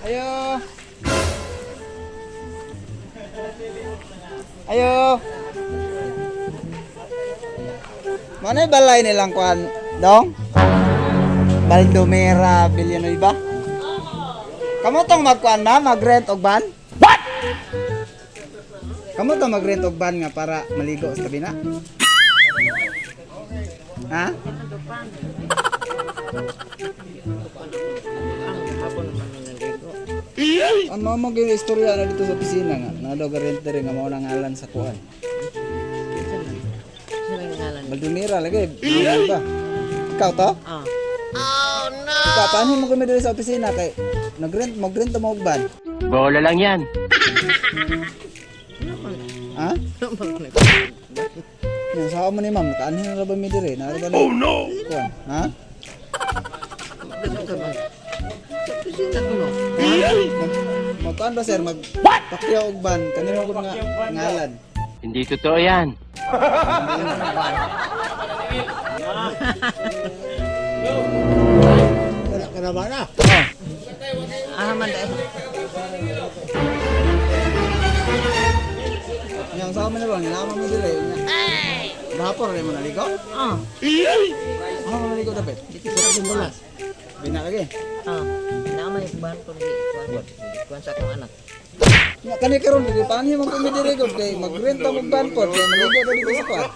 Ayo. Ayo. Manay balay nilang kuan, dong? Baldomera Villanueva. Kamo tong magkuan ma, mag-rent og van? What? Kamo tong mag-rent og van nga para maligo sa tabi na? Ha? Ang mga mga istorya na dito sa opisina nga, na daw rent diri nga mao nang ngalan sa kuan. Baldomera lagi, Villanueva. Ikaw to? Ah. Ikaw, paano mo kami diri sa opisina kay nag-rent, mag-rent mo og van? Bola lang yan. Ha? Yan, sa mo ni ma'am, nakaanhin na ra ba mi diri? Naa ra ba Oh no. Kuan, ha? Magkuan ba sir, mag Pacquiao og ban, kanino ko nga ngalan. Hindi totoo yan. Wala ka na ba na? Ah, man dahil. Yang sa mo ni ron, nalaman mo diri. Ay. Gahapon rin mo naligo? Ah, Ano mo naligo dapat? dito sa Bimbolas. Bina lagi. Ah, na may ban ko di kuan kuan sa akong anak. Nga kani karon dili paanhin mo kami diri gud kay magrenta mo ban pod kay maligo dali ko sa kuan.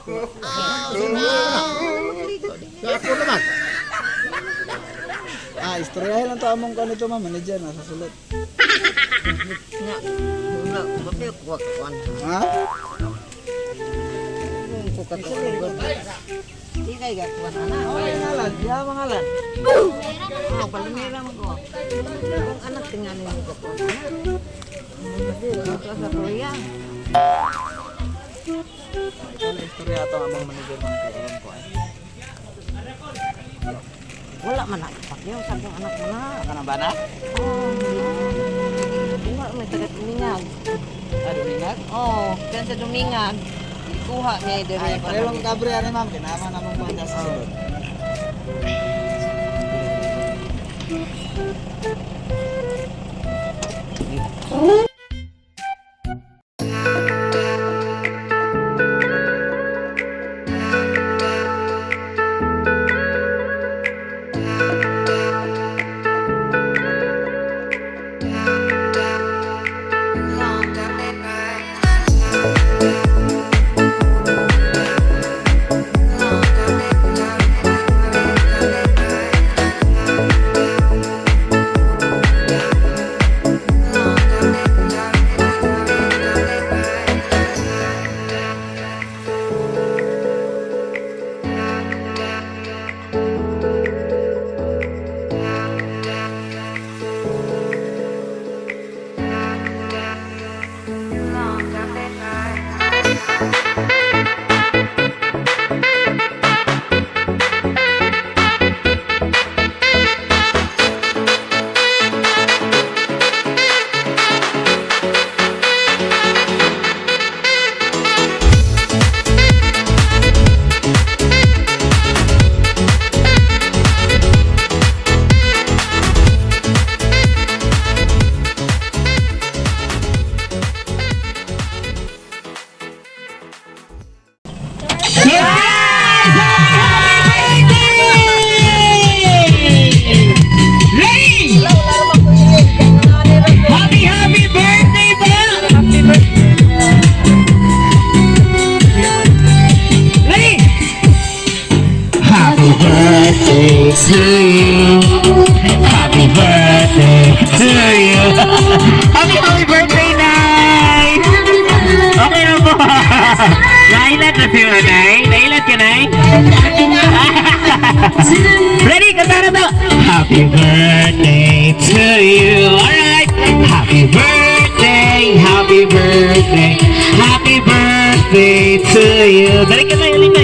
Sa ako naman. Ah, istoryahin lang to among kuan ito ma'am, manager nasa sulod. Nga, nga, mapil ko kuan. Ha? Kung ko ka kuan. Di kay ga kuan ana. Oh, ngalan, diha mangalan. Oh, palmira mo ko. Kung anak tingani mo ko kuan ana. Dito sa Korea. Ito na istorya ato among manager ma'am kay aron ko. Ay. Wala man na pakyaw sa akong anak man na. Kana ba na? Oh, Kuha may tagat dumingag. Ah, dumingag? Oh, kan sa dumingag. Ikuha niya diri. Ay, pareho lang kabre ani ma'am, kinama namong kuan sa sulod. Ready? Happy, happy birthday ba? Happy birthday. Ready? Happy birthday to you. Happy birthday to you. Happy, happy birthday, Nay! Okay na po. Nailat na si Nay. Nailat ka, Nay? Ready? Kanta na to! Happy birthday to you. Alright! Happy birthday! Happy birthday! Happy birthday to you. Dali ka na, dali na.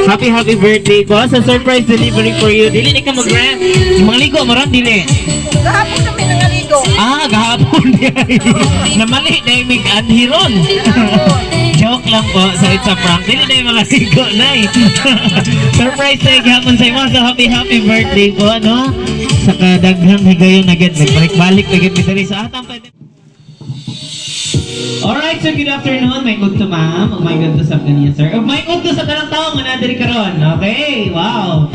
Happy, happy birthday ko. Sa surprise delivery for you. Dili na ka mag-rent. Mga ligo, maron dili. Gahapon kami nangaligo. Ah, gahapon niya. Namali na yung mig-adhiron. Joke lang po. So it's a prank. Dili na yung mga sigo, nay. Surprise na yung gahapon sa imo. So happy, happy birthday po, no? Sa kadaghang higayon na gid, nagbalik-balik na gid mi diri sa atang pwede. Alright, so good afternoon. May good to ma'am. Oh, may good to sa kaniya, sir. Oh, may good to sa tanang tao nga naa diri karon. Okay, wow.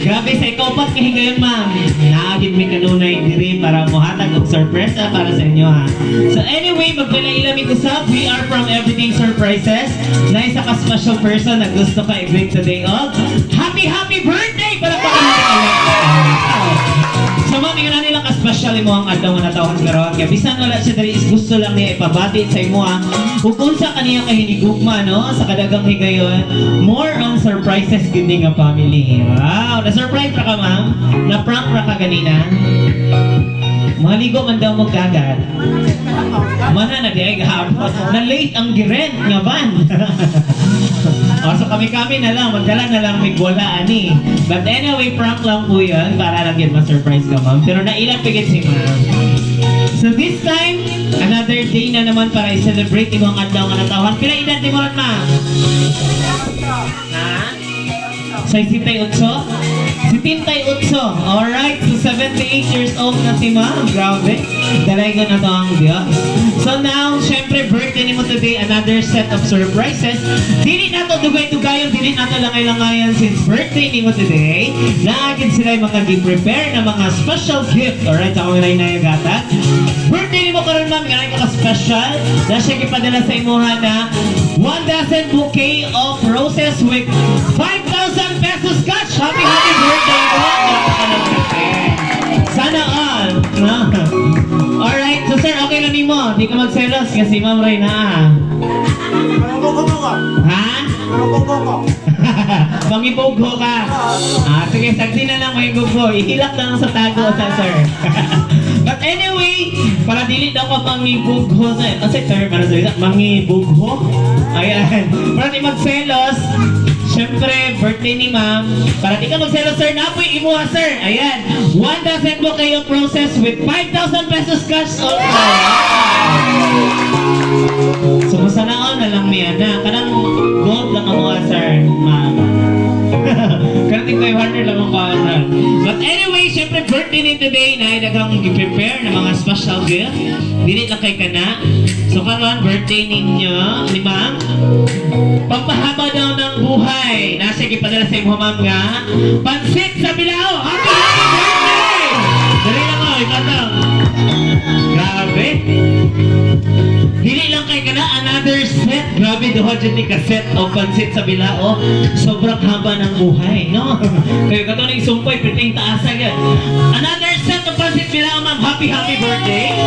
Grabe sa ikaw pat ka higayon, ma'am. Naa gid mi kanunay diri para mohatag og sorpresa para sa inyo ha. So anyway, magpalaila mi usab. We are from Everything Surprises. Na isa ka special person na gusto ka i-greet today og happy happy birthday para pa. So ma'am, ingon nila ka-special imo ang adlaw nga natawhan karon. Kaya bisan wala siya diri is gusto lang niya ipabati sa imo ha. Ug unsa kaniya kahinigugma, no, sa kadagang higayon. More on surprises gid ni nga family. Wow, na-surprise ra ka, ma'am? Na-prank ra ka ganina? Maligo man daw mo dagat. Mana na di ay gahapon. Na late ang girent nga van. Oh, so kami-kami na lang, magdala na lang mig wala ani. But anyway, prank lang po yun para lang yun ma-surprise ka, ma'am. Pero nailang pigit si ma'am. So this time, another day na naman para i-celebrate imong adlaw nga natawhan. Pila edad ni mo ron, ma'am? Ha? 68? 78. Alright, so 78 years old na si ma'am. Grabe. Dalay ko na to ang Diyos. So now, syempre, birthday ni mo today, another set of surprises. Dili na to dugay-dugayon, dili na to langay-langayan since birthday ni mo today. Naa gid sila yung mga gi-prepare na mga special gift. Alright, ako nga na gatag. Birthday ni mo karon, ma'am, nga ka special. Na siya gipadala sa imuha na 1 dozen bouquet of roses with 5,000 pesos cash. Happy, happy birthday po! Sana all. No? Alright, so sir, okay lang nimo. Di ka magselos kasi ma'am Ray na. Ha? Mangibugho ka. Ah, sige, sagdi na lang may gugho. Ihilak na lang sa tago sa sir. But anyway, para dili daw ka mangibugho sa. Kasi sir, para sa mangibugho. Ayan. Para di magselos. Siyempre, birthday ni ma'am. Para di ka magselos, sir, naa poy imuha, sir. Ayan. 1,000 bouquet of roses with 5,000 pesos cash also. So, masanaon na lang niya na. Kanang gold lang ang mga sir, ma'am. Kanang tig 500 lang ang kuha. But anyway, syempre birthday ni today na daghang i-prepare ng mga special gift. Dili lang kay kana. So karon birthday ninyo ni ma'am. Pampahaba daw ng buhay. Nasa gipadala sa imo, ma'am, nga pansit sa bilao. Happy happy birthday! Dali lang ko, ikaw lang. Grabe. Dili lang kay kana, another set. Grabe, duha jud ni ka set o pansit sa bilao. Sobrang haba ng buhay, no? Kayo kato ning sumpay perting taasa gyud. Another set of pansit bilao, ma'am. Happy happy birthday.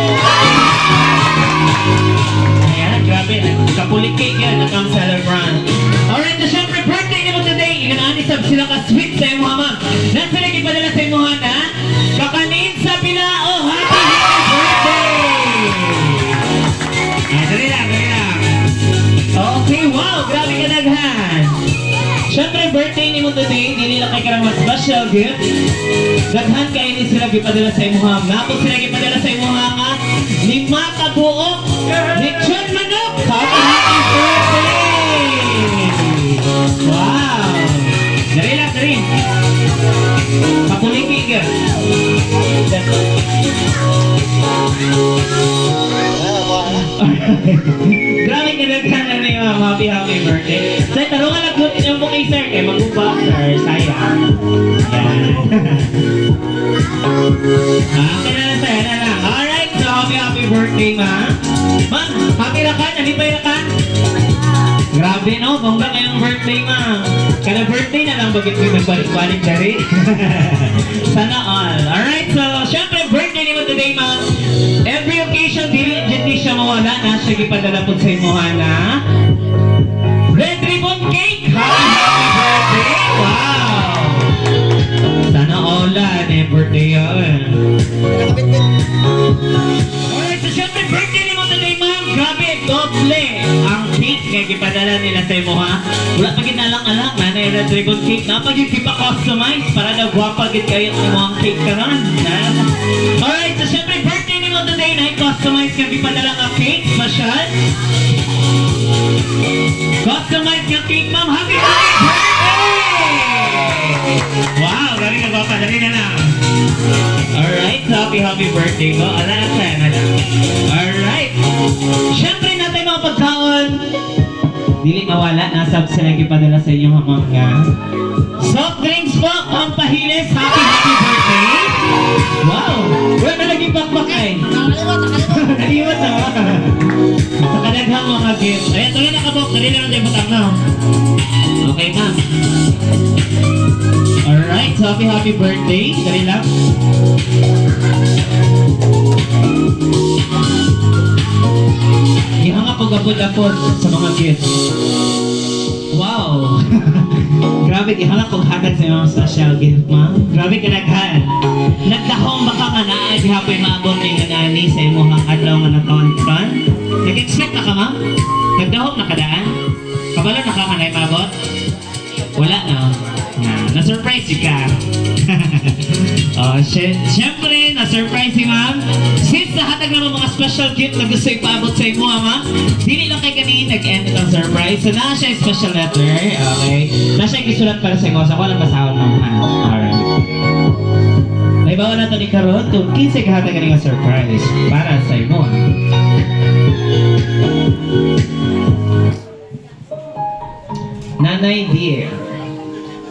Ayan, grabe. Kapuliki yan, nakang celebrant. Alright, so syempre, birthday nimo today. Ingan sab sila ka sweet sa imo, ma'am. Nasa lagi padala sa imo na kakanin sa bilao. Happy happy birthday! Ah, dali lang, dali lang. Okay, wow, grabe ka daghan. Syempre, birthday ni mo today, dili lang kay karang mas special gift. Daghan kay ni sila gipadala sa imuha. Naa pod sila gipadala sa imuha nga lima ka buok lechon manok. Happy happy birthday! Wow! Dali lang, dali. Kapuliki ka. Grabe ka daghan na ni ma'am. Happy happy birthday. Sir, tarungan lang good inyong bouquet, sir. Kay maguba, sir. Sayang. Yan. Ah, okay na lang, sir. Na lang. Alright, so happy happy birthday, ma'am. Ma'am, happy ra ka? Nalipay ra ka? Grabe, no? Bongga kayong birthday, ma'am. Kada birthday na lang bakit may nagbalik-balik dari. Sana all. Alright, so syempre birthday ni mo today, ma'am. Every occasion, dili jud ni siya mawala na siya gipadala po sa imuha na red ribbon cake. Happy happy birthday! Wow! Sana all eh, birthday yan. Alright, so syempre birthday ni mo today, ma'am. Grabe, doble ang cake nga gipadala nila sa imo ha. Wala pa gid alang-alang na na red ribbon cake. Naa pa gid pa-customize para daw gwapa gid kayo ang imong cake karon. Na. Alright, so syempre birthday ni mo today na customize nga gipadala nga cake special. Customize nga cake, ma'am. Happy happy birthday! Wow, galing na gwapa. Dali na lang. Alright, happy, happy birthday mo. Ala, ala, ala. Alright. Siyempre natin mga pagkaon. Dili mawala, nasa sila gipadala sa inyong mga soft drinks po, pampahilis. Happy, happy birthday. Wow! Wala na lagi bakbak ay. Naliwat na. Sa kadaghang mga gift. Ayan, tuloy na kabok. Dali lang tayo butang na. Okay, ma'am. Alright, so happy, happy birthday. Dali lang. Gihanga pag-apod-apod sa mga gifts. Wow! Grabe, gihanga kog hatag sa imong special gift, ma'am. Grabe ka naghan. Nagdahom ba ka nga naa gihapoy maabot ni nga nani sa imong adlaw nga natawhan karon? Nag-expect na ka, ma'am? Nagdahom na kadaan? Kabalo na ka nga naay maabot? Wala na. Na, na-surprise ka. Oh, syempre, na-surprise si ma'am. Since nahatag naman mga special gift na gusto ipaabot sa imo, ma'am, dili lang kay kanina nag-end itong surprise. So, naa siya special letter. Okay? Naa siya gisulat para sa imo. So, ako lang basahon, ma'am, ha? Alright. May bawa na to ni karon kung kinsay kahatag nga surprise para sa imo, ha? Nanay dear,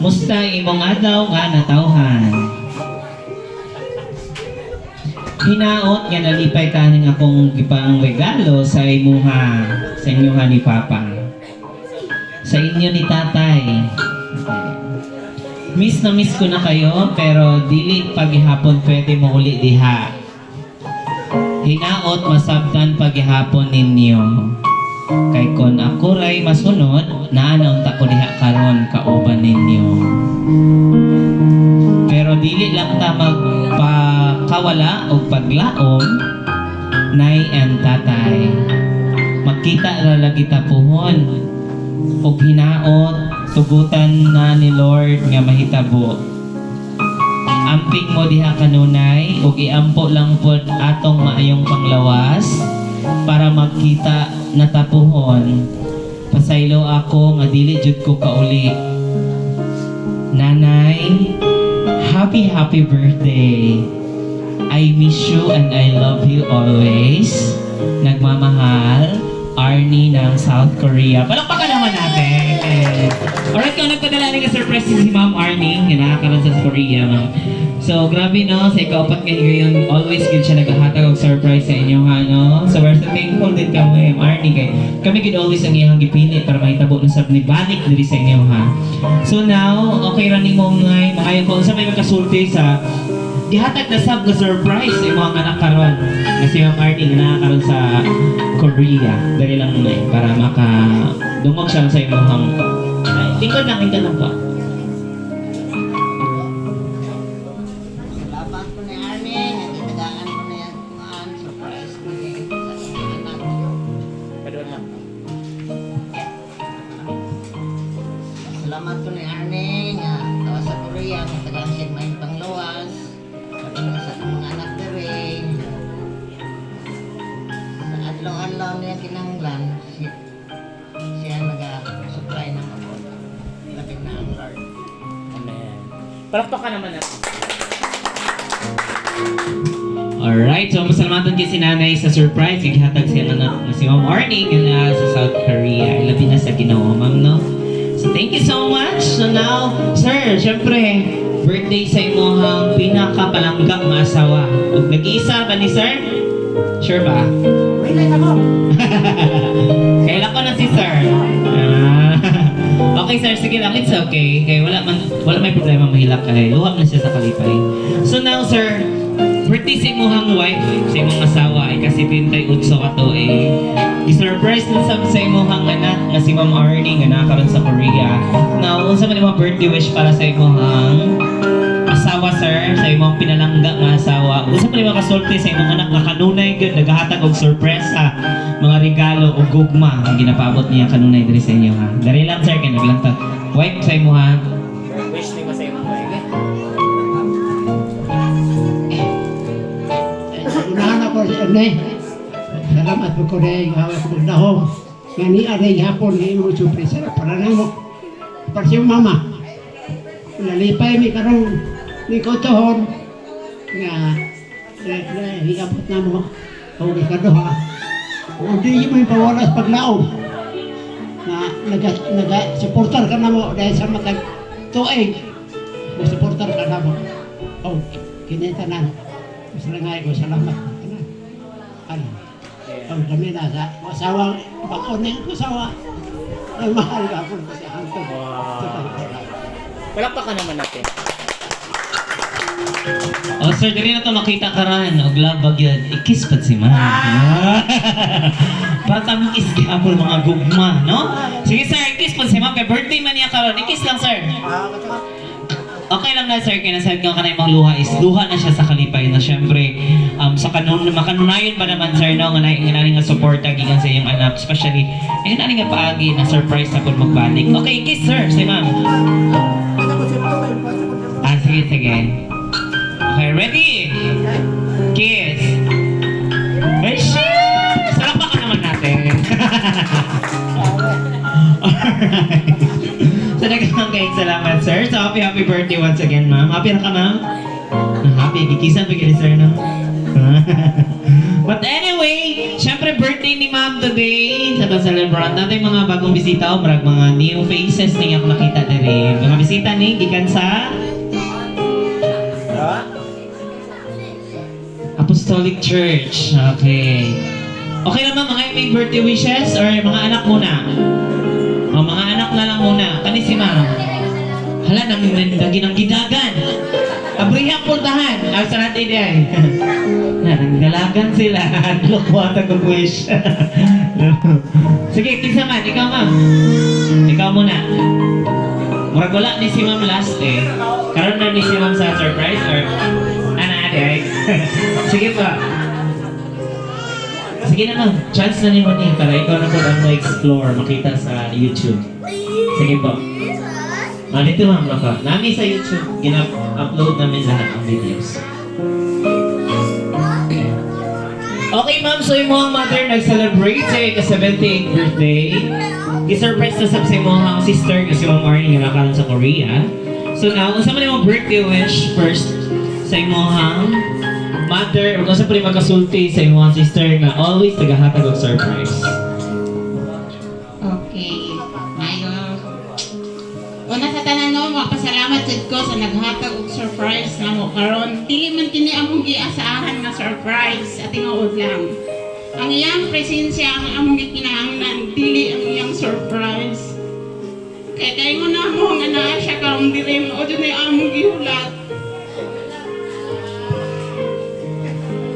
musta imong adlaw nga natawhan? Hinaot nga nalipay kaning akong gipang regalo sa imuha, sa inyuha ni Papa. Sa inyo ni Tatay. Okay. Miss na miss ko na kayo, pero dili paghihapon pwede mo uli diha. Hinaot masabtan paghihapon ninyo. Kay kon ako ray masunod, naa na unta ko diha karon kauban ninyo. Pero dili lang ta magpakawala og paglaom, Nay and Tatay. Magkita ra lagi ta puhon. Og hinaot, tugutan na ni Lord nga mahitabo. Amping mo diha kanunay ug iampo lang pod atong maayong panglawas para magkita na tapuhon. Pasaylo ako nga dili jud ko kauli. Nanay, happy, happy birthday. I miss you and I love you always. Nagmamahal, Arnie ng South Korea. Palakpakan naman natin. Alright, kung nagpadala ni surprise si Ma'am Arnie, nga nakakaroon sa Korea, ma'am. So, grabe no, sa ikaapat nga higayon, always gid siya naghahatag og surprise sa inyo, ha, no? So, we're so thankful din kami, Ma'am Arnie, kay kami gid always ang iyang gipili para mahitabo na sab ni balik diri sa inyo, ha. So now, okay ra nimo ngay, maayo ko unsa may makasulti sa gihatag na sab nga surprise sa imong anak karon nga si Ma'am Arnie nga naa karon sa Korea. Dali lang muna eh, para maka dungog siya sa imong. Ay, lingkod lang po. Salamat ko ni Arnie, nga gitagaan ko na yan kuan, surprise ko ni sa akong anak. Padon lang. Salamat ko ni Arnie nga tawa sa Korea nga tagaan siya may panglawas. Sabi na sa akong mga anak diri. Sa adlaw-adlaw niya kinahanglan siya, siya naga-supply ng ako. Labi na ang Lord. Amen. Palakpakan naman natin. Alright, so masalamatan kay si nanay sa surprise. Gihatag siya anak na si Ma'am Arnie nga naa sa South Korea. Ilabi na sa Ginoo, ma'am, no? So thank you so much. So now, sir, syempre, birthday sa imuhang pinakapalangga nga asawa. Ug nag-iisa ba ni sir? Sure ba? Wait ako. Kailan ko na si sir. Ah. Okay sir, sige lang, it's okay. Kay wala man wala may problema mahilak kay luhap na siya sa kalipay. So now sir, birthday sa imong wife, sa imong asawa ay kasi 28 ka to eh. I-surprise na sab sa imong anak nga si Ma'am Arnie nga nakaroon sa Korea. Now, unsa man imong birthday wish para sa imong asawa sir, sa imong pinalangga nga asawa? Unsa man imong kasulti sa imong anak nga kanunay gyud nagahatag og sorpresa, mga regalo o gugma ang ginapaabot niya kanunay diri sa inyo, ha? Dali lang sir kay naglanta. Wife sa imo, ha. Wish nimo sa imong wife. Unahan ako si Erne. Salamat po ko rin nga ako magdahom. Nga ni Erne hapon nga imong surpresa para namo. Para sa iyong mama. Nalipay mi karong ni Kotohon. Nga na na hiabot na mo o ikaduha. O di mo ipawala sa paglaom na naga naga suportar ka na mo dahil sa matag tuig mo suportar ka na mo. O kini tanan. Masalangay ko salamat tanan. Ano? Ang kami na sa asawa, bako na yung asawa. Ay, mahal ka po kasi hangtod. Wow. Palakpakan naman natin. Oh, sir, diri na to makita karan og love yun. I-kiss pad si ma'am. Para tamang kiss gihapon mga gugma, no? Sige sir, i-kiss pad si ma'am kay birthday man niya karon. I-kiss lang, sir. Okay lang na sir, kay nasad nga kanay mga luha is luha na siya sa kalipay na syempre sa kanun makanunayon ba naman sir, no, nga nga nga suporta gikan sa iyong anak, especially ayun ani nga paagi na surprise na pud magbalik. Okay, kiss sir si ma'am. Ah, sige, sige. Okay, ready? Kiss. Ay, shit! Salakpakan naman natin. Alright. So, daghang kayong salamat, sir. So, happy, happy birthday once again, ma'am. Happy na ka, ma'am? Happy. Gikisan pa kayo, sir, no? But anyway, syempre birthday ni ma'am today. Sa itong celebrant natin mga bagong bisita o marag mga new faces na ako nakita diri. Mga bisita ni gikan sa Apostolic Church. Okay. Okay naman mga may birthday wishes or mga anak muna? O, mga anak na lang muna. Kani si ma'am. Hala, nang nagi ng gidagan. Abriha puntahan. Ang sa natin ay. Na, nanggalagan sila. Lokwata ko wish. Sige, kinsa man. Ikaw, ma'am. Ikaw muna. Murag wala ni si ma'am last eh. Karon na ni si ma'am sa surprise or ana ate ay. Sige pa. Sige na ma'am, chance na ni mo ni para ikaw na po ang ma-explore, makita sa YouTube. Sige po. Ah, dito ma'am, naka. Nami sa YouTube, gina-upload namin lahat ang videos. Okay ma'am, so yung mga mother nag-celebrate sa ika-78th birthday. I-surprise na sab sa imong sister kasi ma'am Arnie nga nakaroon sa Korea. So now, unsa man imong birthday wish first sa imong mother o unsa pa rin makasulti sa imong sister nga always nagahatag og surprise? Okay. Ayo. Una sa tanan no, mapasalamat jud ko sa naghatag og surprise namo karon. Dili man kini among giasaahan nga surprise at tinuod lang. Ang iyang presensya ang among gikinahanglan, dili ang iyang surprise. Kay kay mo na mo nga naa siya karon diri mo jud na among gihulat.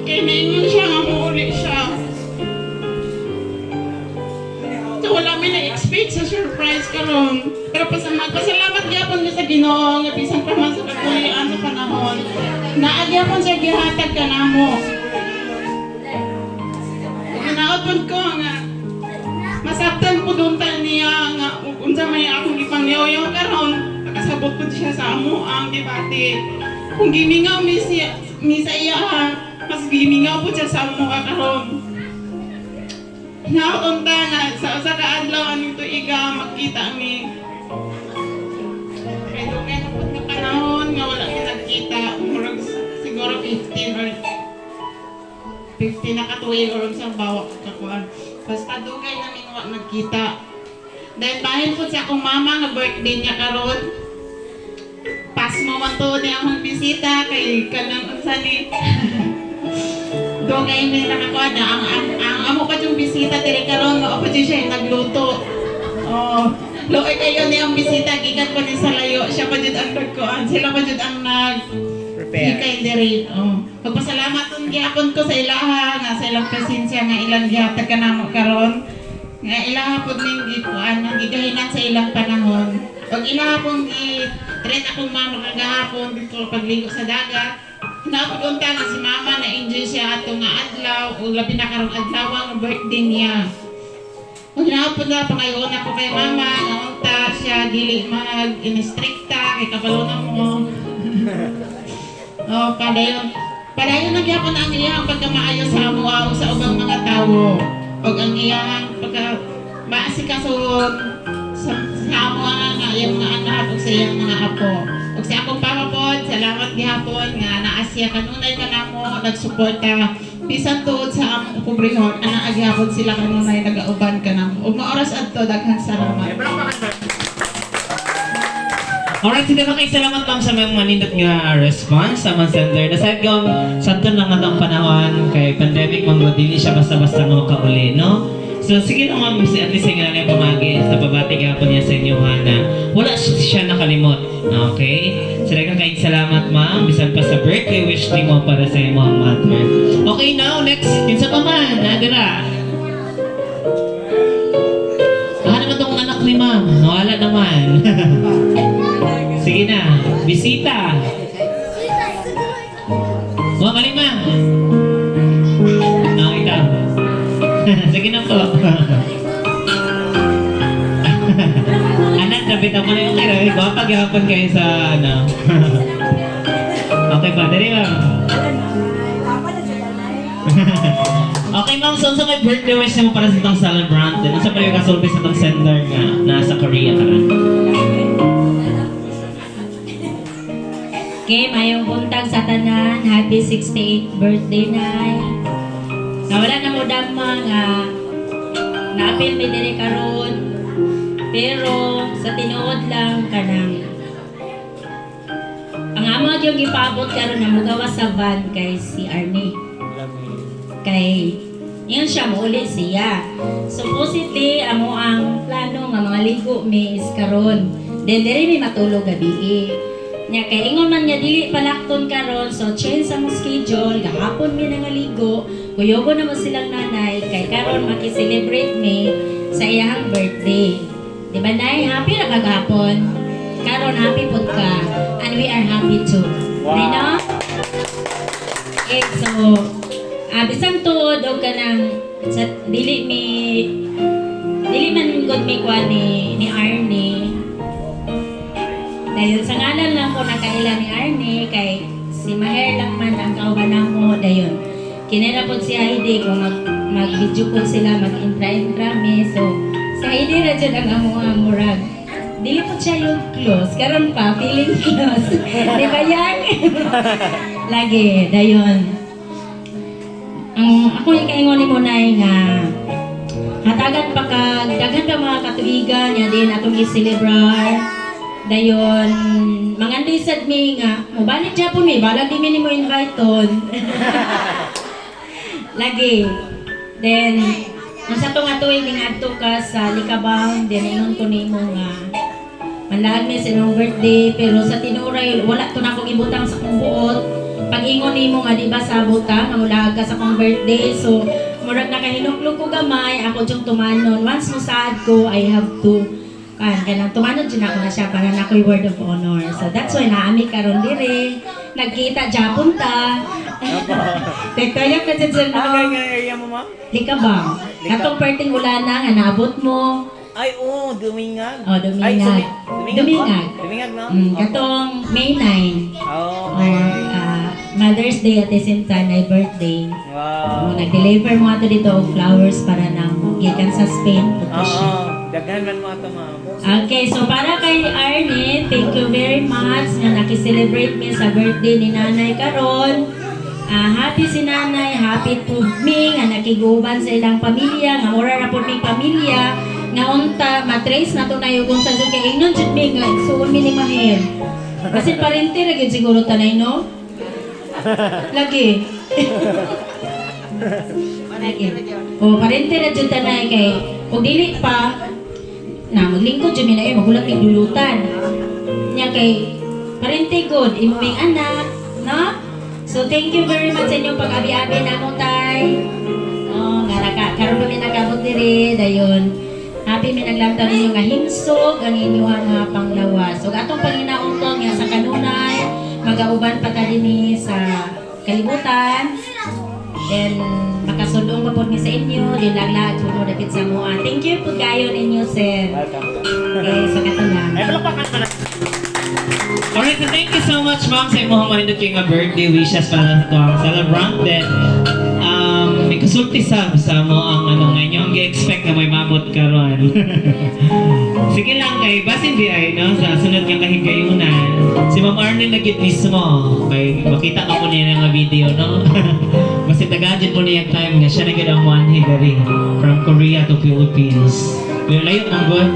Kay naingon siya nga muuli siya. So wala mi na-expect sa surprise karon. Pero pasalamat, pasalamat gyapon mi sa Ginoo nga bisan pa man sa kapulian sa panahon. Naa gyapon siya gihatag kanamo. Ginaot pud ko nga masabtan po doon ta niya nga unsa may akong gipangyoyo karon nakasabot pud siya sa amo ang gibati. Kung gimingaw mi siya mi sa iya ha, mas gimingaw pud siya sa amo ka karon. Naunta nga sa usa ka adlaw aning tuiga magkita mi. Kay dugay na pud nga panahon nga wala mi nagkita, murag siguro 15 or 15 na katuig or unsang bawak kakuan. Basta dugay na mi wa nagkita. Dahil bahin po sa akong mama nga birthday niya karon. Pasmo man to ni akong bisita kay kanang unsa ni dugay mi nakakuha na ang amo pa yung bisita diri karon mao pa jud siya yung nagluto. Oh, luoy kayo ni ang bisita gikan pa ni sa layo, siya pa jud ang nagkuan, sila pa jud ang nag Prepare. Hikay diri. Oh. Pagpasalamat tong gihapon ko sa ilaha nga sa ilang presensya nga ilang gihatag kanamo karon. Nga ilaha pud ning gikuan ang gigahinan sa ilang panahon. Pag ilaha pong gi treat akong mama kagahapon dito pagligo sa dagat. Hinaot unta nga si mama na enjoy siya ato nga adlaw ug labi na karong adlaw ang birthday niya. Ug hinaot pud na pangayoon ako kay mama nga unta siya dili mag inistrikta kay kabalo na mo. Oh, padayon. Padayon na gyapon ang iyang pagkamaayo sa amo o sa ubang mga tawo. Ug ang iyang pagka maasikasuhon sa amo nga iyang mga anak ug sa iyang mga apo. Ug sa akong papa pod, salamat gihapon nga naa siya kanunay kanamo nagsuporta bisan tuod sa among pobrehon, ana gihapon sila kanunay nagauban kanamo. Ug maoras adto, daghang salamat. Alright, sige kay salamat, ma'am, sa mga manindot nga response sa mga sender. Nasayad ko, sa lang atong panahon kay pandemic man gud, dili siya basta-basta nga makauli, no? So sige lang, ma'am, si at least nga na pamagi sa pabati gihapon niya sa inyo ha, na wala siya nakalimot. Okay? So daghang kay salamat, ma'am, bisan pa sa birthday wish nimo para sa imong mother. Okay, now next, kinsa pa man, nadira. Ah, naman tong anak ni ma'am. Nawala naman. Sige na, bisita. Ma'am, alin, ma'am? Ah, ikaw. Sige na po. Anak, kapit ako na yung kira. Gwapa gihapon kayo sa ano. Okay pa, dali, ma'am. Okay, ma'am, so sa may birthday wish mo para sa itong celebrant, ano sa pa yung kasulti sa itong sender nga nasa Korea ka na? Okay, mayong buntag sa tanan. Happy 68th birthday, Nay. Nawala na mo dama nga naapil mi diri karon. Pero sa tinuod lang kanang ang amo yung gipaabot karon na mugawa sa van kay si Arnie. Kay yun siya, muuli siya. Supposedly, amo ang plano nga mga ligo mi is karon. Then diri mi matulog gabi. Nya kay ingon man nga dili palakton karon, so change ang schedule, gahapon mi nangaligo, kuyogo naman silang nanay kay karon maki-celebrate mi sa iyang birthday. Di ba, Nay? Happy ra kagahapon. Karon happy pud ka and we are happy too. Wow. Di no? Eh, so, bisan tuod og kanang sa dili mi dili man gud mi kuan ni Arnie. Dayon sa ngalan lang ko nakaila ni Arnie kay si Maher lang man ang kauban namo dayon. Kinera pod si Heidi kung mag video call sila, mag intra-intra mi. So si Heidi ra jud ang amo ang murag. Dili po siya yung close. Karon pa feeling close. Di ba yan? Lagi dayon. Ang ako yung kaingon ni Monay nga hatagan pa kag daghan pa mga katuigan nga din atong i-celebrar dayon mangandoy sad mi nga mobalik japon mi balag di mi nimo invite ton lagi. Then ang sa tong tuig ning adto ka sa Likabang, then ingon ko nimo nga manlaag mi sa imong birthday, pero sa tinuray wala to na akong ibutang sa kong buot. Pag-ingon nimo nga di ba sabot ka nga mulaag ka sa kong birthday, so murag nakahinuklog ko gamay ako jung tumanon. Once mo saad ko, I have to kan kanang tumanon jud ako na siya para na ako'y word of honor. So that's why naami karon dire nagkita japon ta. Tektayak na jud sir, Ano no? nga area mo, ma'am? Di ka ba? Katong perting ulana nga naabot mo. Ay, oo, Dumingag. Oh, Dumingag. Ay, Dumingag. Dumingag. Ba? Dumingag, no? Katong May 9. Oh, Or okay. Mother's Day at the same time ay birthday. Wow. Oh, nag-deliver mo ato dito og flowers para namo gikan sa Spain po to Oo, siya. daghan man mo ato, ma'am. Okay, so para kay Arnie, thank you very much nga naki-celebrate mi sa birthday ni Nanay karon. Ah, happy si Nanay, happy to me nga nakiguban sa ilang pamilya, nga mura ra pud mi pamilya, nga unta matrace na to na yung sa jud kay ingnon jud mi nga igsuon mi ni Maher. Kasi parente ra gyud siguro tanay, no? Lagi. Lagi. O parente ra jud tanay kay og dili pa na maglingkod jud mi na eh, magulat kay dulutan. Nya kay parente good imo ming anak, no? So thank you very much sa inyong pag-abi-abi namo, tay. Oh, nga naka karon pa mi nakabot diri dayon. Happy mi naglantaw ninyo nga himsog ang inyong nga panglawas. Ug atong panginautong nga sa kanunay magauban pa ta dinhi sa kalibutan. Then makasulong pa pod mi sa inyo, din laglag po mo dapit sa moa. Thank you po kayo ninyo, sir. Welcome. Okay, sa kato lang. Ay, palakpakan pa na. Alright, so thank you so much, ma'am, sa imong manindot kay nga birthday wishes para sa tuwang celebrant. Then, may kasulti sa mo ang ano nga inyo ang gi-expect na may mabot karon. Sige lang kay basin di ay no sa sunod nga kahigayunan. Si Ma'am Arlene na gyud mismo. Kay makita ka po niya nga video, no? Basta taga po niya time nga siya na gyud ang one diri from Korea to Philippines. Pero layo man gud.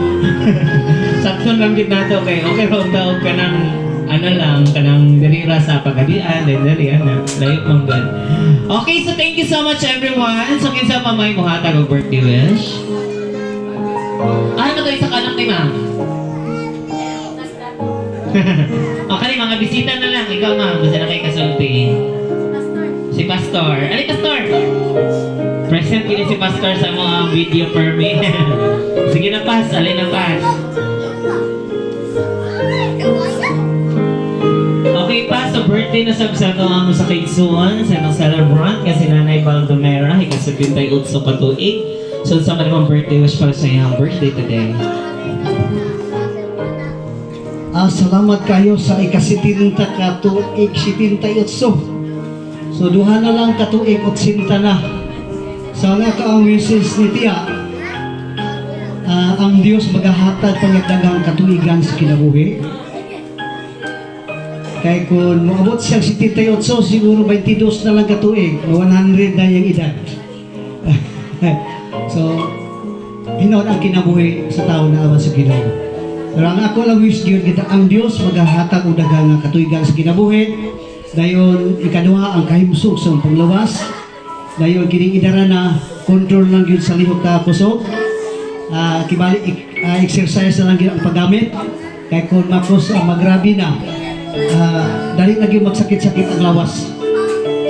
Sakto lang gid nato kay okay ra taog kanang ano lang, kanang diri ra sa pagadian, then diri ana, layo man gud. Okay, so thank you so much, everyone. So kinsa pa may muhatag og birthday wish? Ah, ano to isa ka anak ni ma'am? Okay, mga bisita na lang. Ikaw, ma'am, basta na kay kasulti. Si Pastor. Ano, Pastor? Present kini si Pastor sa mga video permit. Sige na, Pas. Alin na, Pas. Okay, Pas. So, birthday na sab sa ato ang sa kaigsuon, sa atong celebrant, kasi Nanay Baldomera, ika-78 ka tuig. So, sa man mong birthday wish para sa iyang birthday today? Ah, salamat kayo sa ika-70 ka tuig 78. So duha na lang ka tuig 80 na. Sa nga ka ang wishes ni Tia, ang Dios magahatag pangagdagang katuigan sa kinabuhi. Kay kung moabot siya 78, siguro 22 na lang katuig, 100 na yung edad. So, hinoon ang kinabuhi sa tao na awan sa Ginoo. Pero ang ako lang wish gyud kita, ang Dios magahatag og daghang nga katuigan sa kinabuhi. Dayon ikaduha ang kahimsog sa panglawas. Dayon kining idara na control lang gyud sa lihok ka kusog. Kibali exercise na lang gyud ang paggamit. Kay kung makos magrabi na, dali na gyud magsakit-sakit ang lawas.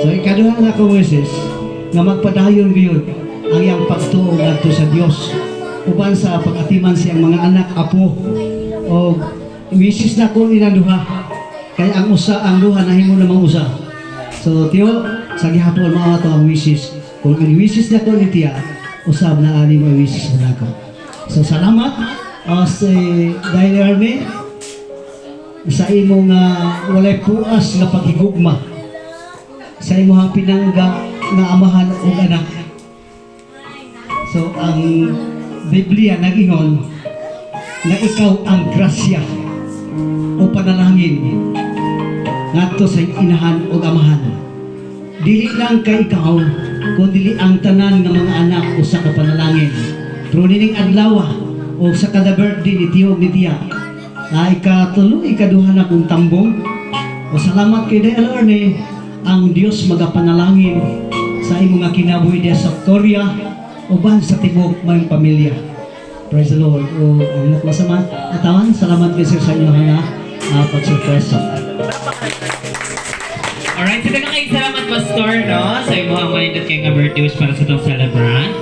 So ikaduha nga akong wishes nga magpadayon gyud ang iyang pagtuo ngadto sa Dios uban sa pag-atiman siyang mga anak, apo, o wishes na ko nilang duha kay ang usa, ang duha nahimo namang usa. So tiyo, sa gihapon mao ato ang wishes. Kung ang wishes na ko ni Tia, usab na ani mo wishes na nako. So salamat si Dahil Army sa imong walay puas nga paghigugma sa imong pinangga nga amahan ug anak. So ang Biblia nag-ingon nga ikaw ang grasya o panalangin ngadto sa inahan ug amahan. Dili lang kay ikaw, kun dili ang tanan nga mga anak usa ka panalangin. Pero nining adlaw o sa kada birthday ni Tiyo ug ni Tia, ay ikatulo, ikaduha na kong tambong. O salamat kay Day Arne, ang Dios magapanalangin sa imong nga kinabuhi diya sa Korea uban sa tibok mayong pamilya. Praise the Lord. O ang naklasama atawan, salamat kay sir sa inyong nga pag-surprise. Alright, so daghang kayong salamat, Pastor, no? Sa imong manindot kay nga birthday wish para sa atong celebrant.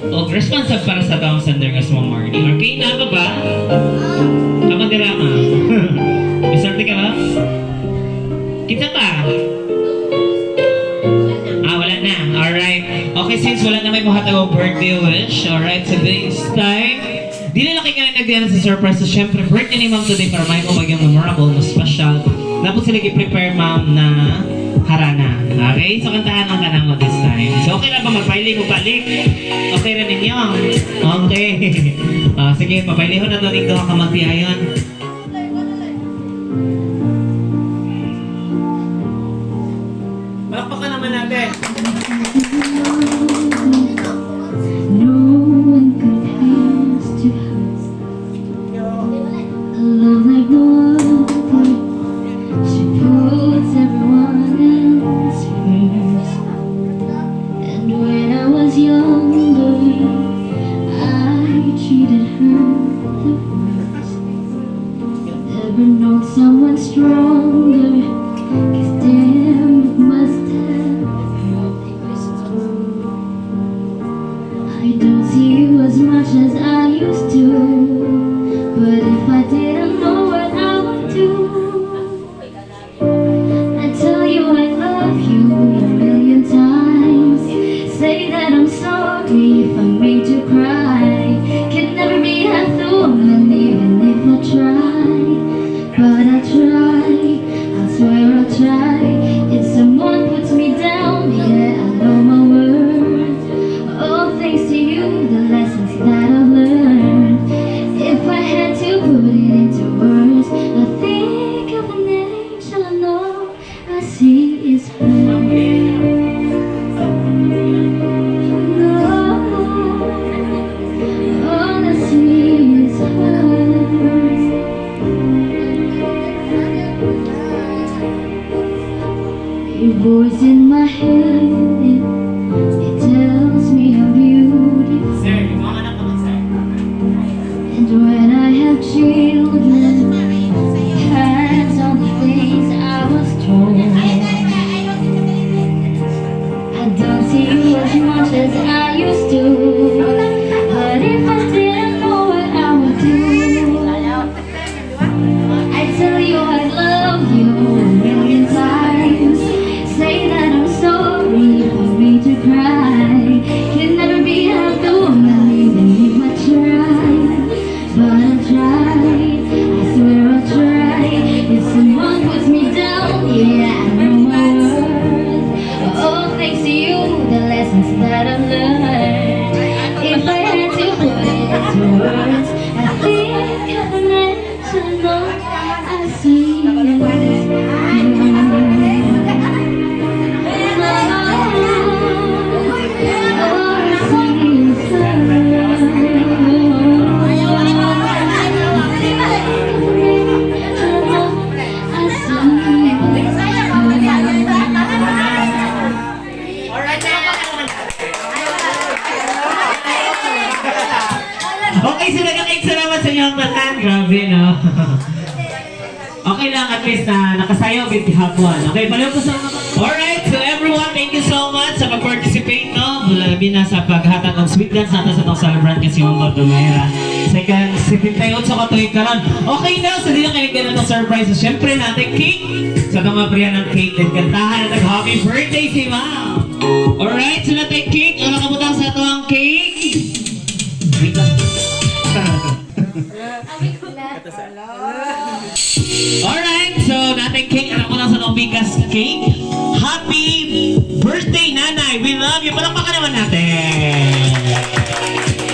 O responsive para sa atong sender nga small morning. Okay, na ba ba? Tama dira, ma'am. Misorte ka ba? Kita pa? Ah, wala na. Alright. Okay, since wala na may muhatag og birthday wish, alright, so this time, di na lang kayo nagdala sa surprise. So, syempre, birthday ni ma'am today para may mo memorable, mas special. Napos sila i-prepare, ma'am, na harana. Okay? So, kantahan lang ka na mo this time. So, okay na ba magpaili mo balik? Okay na ninyo? Okay. Ah, sige, papailihon na to ning duha ka magtiayon. Palakpakan naman natin. No one compares to her. A love like no other. She puts everyone else first. And when I was younger, I treated her the worst. Never known someone stronger. 'Cause damn, it must have hurt. I don't see you as much as I used to. But if I didn't know what I would do, I'd tell you I love you a million times. Say that I'm sorry if I made you cry. Can never be half the woman even if I try. But I try. don't see you as much as I used to. But if I didn't know what I would do, I'd tell you I love you a million times. Say that I'm sorry if I made you cry. Can never be the woman even if I try. But I try, I swear I'll try. If someone puts me down, yeah, I know my worth. Oh, thanks to you, the lessons that I've learned. If I had to put it to words, I think I'd mention all I see is you. All I see is you. Alright, palakpakan naman natin. Okay, so nagkakik salamat sa inyong tanan. Grabe, no? Okay lang, at least na nakasayaw gid gihapon. Okay, baliw ko sa mga. Alright, so everyone, thank you so much sa pag-participate, no? Labi na sa paghatag og sweet dance nato sa atong celebrant kasi Ma'am Bartolomera. Second, 78 sa katuig karon. Okay na, so di na kayo ganun ng surprise. So, syempre natin cake. Sa itong mapriyan ng cake, then kantahan natin happy birthday si Ma'am. Alright, so natin cake. Ano kabutang sa ito ang cake? Wait lang. Alright, so natin cake. Alam ko lang sa itong biggest cake. Happy birthday, Nanay! We love you! Palakpakan naman natin!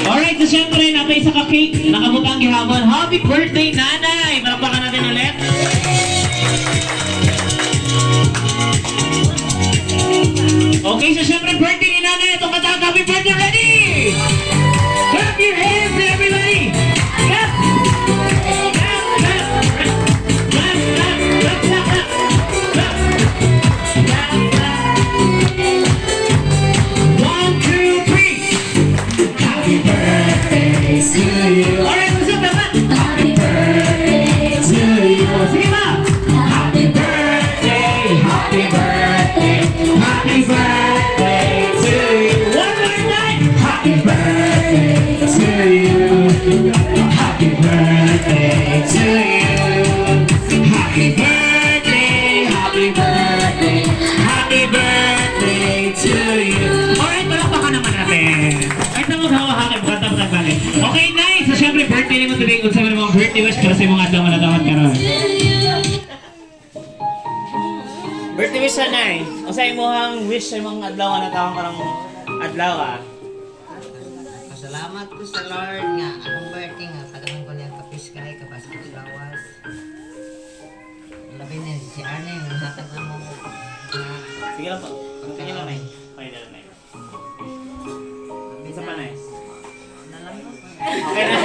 Alright, so syempre, natin isa ka cake. Nakabutang gihapon. Happy birthday, Nanay! Palakpakan natin ulit. Okay, so syempre, birthday ni Nanay. Itong kanta, happy birthday, ready? Clap your hands, everybody! Clap! Clap, clap! Clap, clap, clap, clap, clap. Clap. Clap, clap. One, two, three. Happy birthday to you. Alright, what's up, dapat? Happy birthday To you. Sige ba? Happy birthday, happy birthday, happy birthday to you. One more time. Happy birthday to you. Happy birthday to you. Happy birthday, happy birthday, happy birthday to you. Alright, palakpakan naman natin. Kahit na maghawa-hakip, bata pa tagbalik. Okay, nice. So, syempre, birthday naman today. Unsa man ang birthday wish para sa imong adlaw nga natawag karon. Birthday wish na, Nay. Unsa imong wish sa imong adlaw nga natawag karong adlaw ah? Pasalamat ko sa Lord nga akong birthday nga tagaan ko niya kapis kay kapas ko sa lawas. Labi na si Arne nga hatag na mo nga Sige lang po. Sige lang, Nay. Okay na lang, Nay. Isa pa, Nay. nalang ko. Okay na.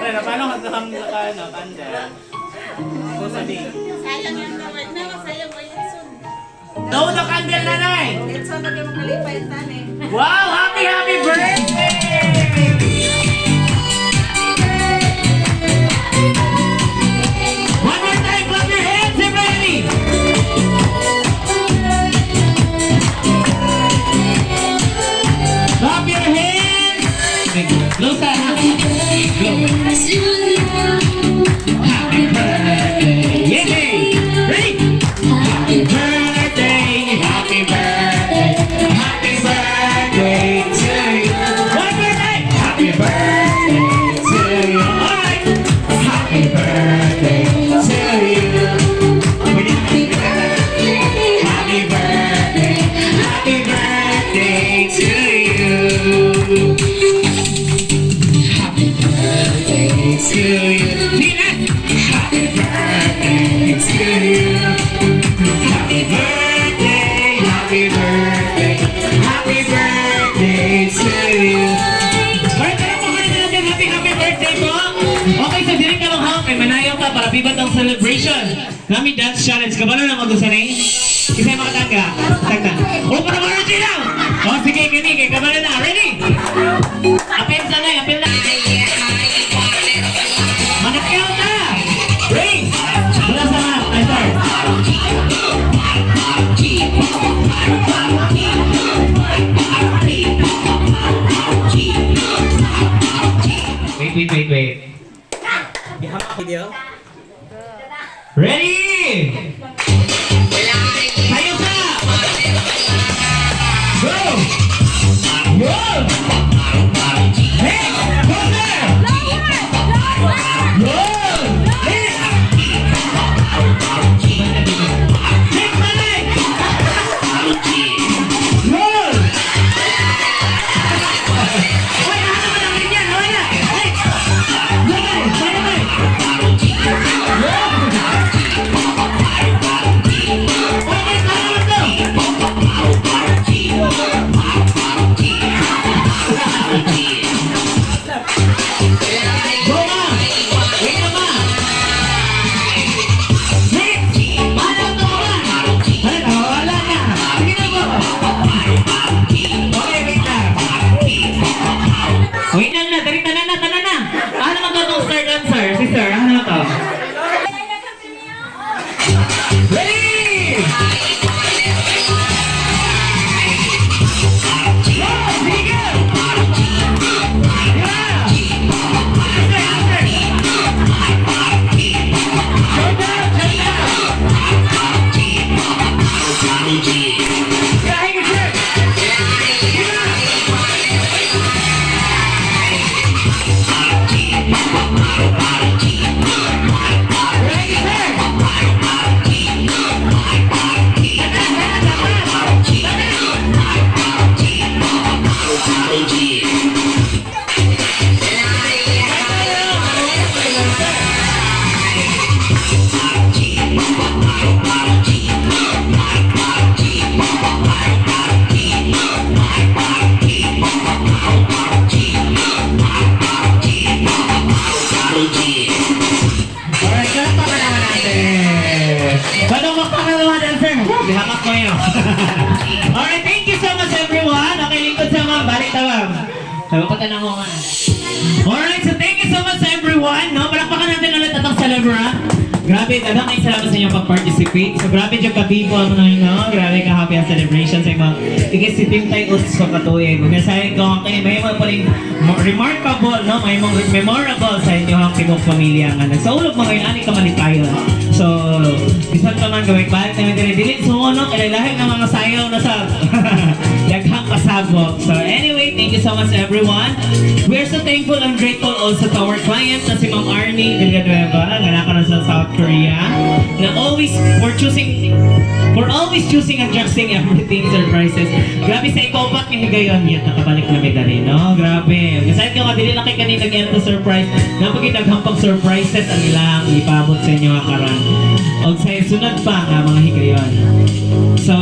Wala na, paano ka naka, ano, candle? So, sabi. Sayang yung tawag na, sayang mo yung sun. No, the candle, Nanay! Litson na kayo makalipay tani. Wow! Happy, happy birthday! One more time, clap your hands, everybody! Clap your hands! Close that. Go. Happy birthday! Yay! Ready? Happy birthday! Happy birthday! Happy birthday to you! One more time! Happy birthday to you! Alright! Happy birthday to you! Happy birthday! Happy birthday to you! Happy birthday to you! Tina! Happy birthday to you! Happy birthday, happy birthday, happy birthday to you. Alright, tara po kanina natin. Happy, happy birthday po. Okay, so dili ka lang ha. Kay manayaw ka para bibat ang celebration. Nami dance challenge. Kabalo na mag-usa na eh. Isa yung makatangga. Tagta. O, para mga Regina! O, sige, kini. Kay kabalo na. Ready? Apel sa na, apel na. Manakyaw na! Ready? Wala sa nga. Ay, sorry. Yun! Next! Go, sir! Yun! Next! Next, nanay! Yun! Uy, ano naman ang ganyan? Wala! Next! Go, tay! Tayo, tay! Yun! Uy, next! Ano naman to? Go, ma! Wait na, ma! Next! Ano to, ma? Ano? Wala na! Sige na po! Okay, wait lang. Wait lang na, dali tanan na, tanan na. Ano naman to itong star dancer? Si sir, ano naman to? Ready! Go! Sige, go! Yeah! Sir, sir! Shoulder, shoulder! Yeah, hang it, sir! Yeah! Ready, sir! Tanan, tanan, tanan! Tanan! Alright, palakpakan naman natin. Palakpakan naman dancer. Lihamak ko yun. Alright, thank you so much, everyone. Okay, lingkod sa ma'am. Balik ta, ma'am. Sabi ko tanong ko nga. Alright, so thank you so much, everyone. No, palakpakan natin ulit atong celebrant. Grabe, daghang kay salamat sa inyong pag-participate. So grabe jud ka people ano no? Grabe ka happy ang celebration sa imong ika-sitentay utso ka tuig. Ug nasahin ko ang kay may mga paling remarkable, no, may mga memorable sa inyong tibuok pamilya nga nagsaulog mga ani ka malipayon. So bisan pa man gawin balik namin diri dili so no kay lahi ng mga sayaw na sa daghang pasabog. So anyway, thank you so much, everyone. We are so thankful and grateful also to our client na si Ma'am Arnie Villanueva, nga naa karon sa South Korea, na always for always choosing and adjusting everything surprises. Grabe sa ikopat nga higayon yet nakabalik na mi dali, no? Grabe. Kasi ko kadili na kay kanina nagyan to surprise. Napagit daghang surprises ang ilang ipabot sa inyo nga karon. Og sa sunod pa nga mga higayon. So,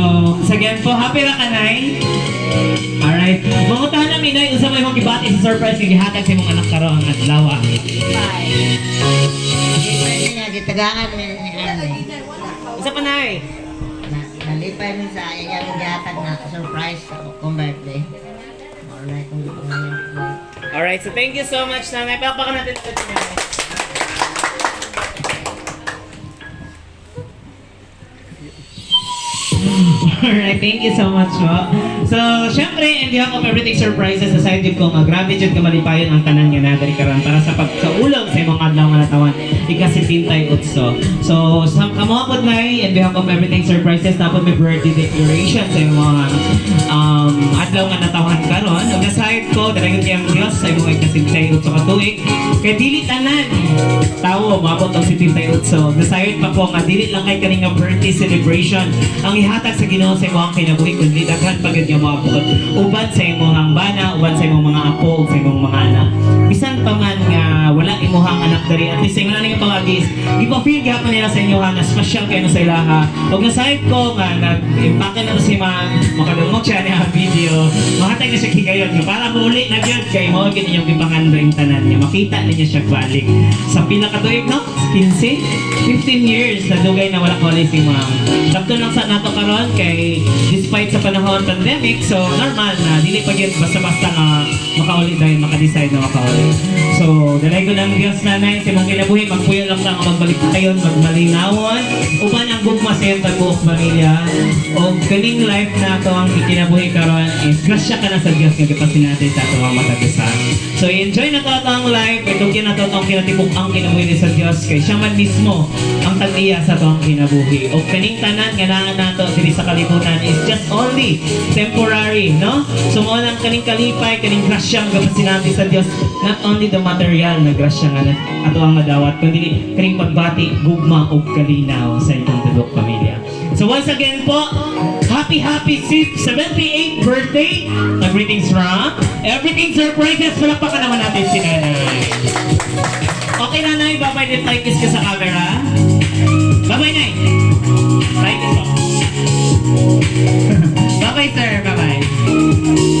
sa again po, happy ra kanay? Alright. Mangutahan na minay, unsa may imong gibati sa surprise nga gihatag sa imong anak karon ang adlaw? Nalipay niya, gitagaan ni Arnie. Unsa pa, nay? Na, nalipay mi sa iyang gihatag na surprise sa akong birthday. Mao na akong gipangalan. Alright, so thank you so much, nanay. Palakpakan natin ulit si nanay. Alright, thank you so much po. So, syempre, in behalf of Everything Surprises, sa side ko nga, grabe jud ka malipayon ang tanan nga nadari karon para sa pagkaulog sa imong adlaw nga natawan, ika-sitentay utso. So, sa kamo pod nay, in behalf of Everything Surprises, dapat may birthday declaration sa imong adlaw nga natawan karon. Ug sa side ko, dalayon kayang Dios sa imong ika-sitentay utso ka tuig. Kay dili tanan tawo moabot og 78. Nasayod pa ko nga dili lang kay kani nga birthday celebration ang ihatag sa Ginoo sa imong kinabuhi kundi daghan pa gyud nga moabot uban sa imong bana, uban sa imong mga apo ug sa imong mga anak. Bisan pa man nga wala imong anak diri, at least sa imong nga pangagis, ipa-feel gihapon nila sa inyo ha na special kayo sa ilaha. Ug nasayod ko nga nag-impake na to si ma'am, makadungog siya niya ang video, mahatag na siya higayon nga para muuli na gyud kay mao gyud inyong gipangandoy tanan nga makita ninyo siya balik sa pila ka tuig, no, 15 15 years na dugay na wala kauli si ma'am. Sakto lang sa nato karon kay despite sa panahon pandemic, so normal na dili pa gyud basta-basta nga makauli dahil maka-decide na makauli. So dalay ko ng Dios, nanay, sa imong kinabuhi, magpuyo lang ta nga magbalik tayon magmalinawon uban ang gugma sa iyong tagbuok pamilya. Og kaning life na ato ang ikinabuhi karon is grasya ka. na sa Dios nga gipasinati sa ato ang matag usa. So enjoy na to ang life, itugyan na to ang kinatibuk ang kinabuhi sa Dios kay siya man mismo ang tag-iya sa atong kinabuhi. O kaning tanan nga naa nato diri sa kalibutan is just only temporary, no? So mao lang kaning kalipay, kaning grasya nga gipasinati sa Dios, not only the material na grasya nga ato ang madawat, kundi kaning pagbati, gugma ug kalinaw sa itong tibok pamilya. So once again po, happy happy 78th birthday. Greetings from Everything Surprises. Palakpakan naman natin si Nanay. Okay, Nanay, bye-bye din. Flying kiss ka sa camera. Bye-bye, Nay. Flying kiss po. Bye-bye, sir. Bye-bye.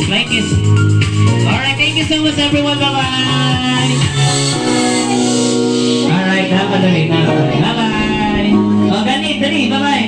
Flying kiss. Alright, thank you so much, everyone. Bye-bye. Alright, dapat dali. Bye-bye. Oh, gani, dali. Bye-bye.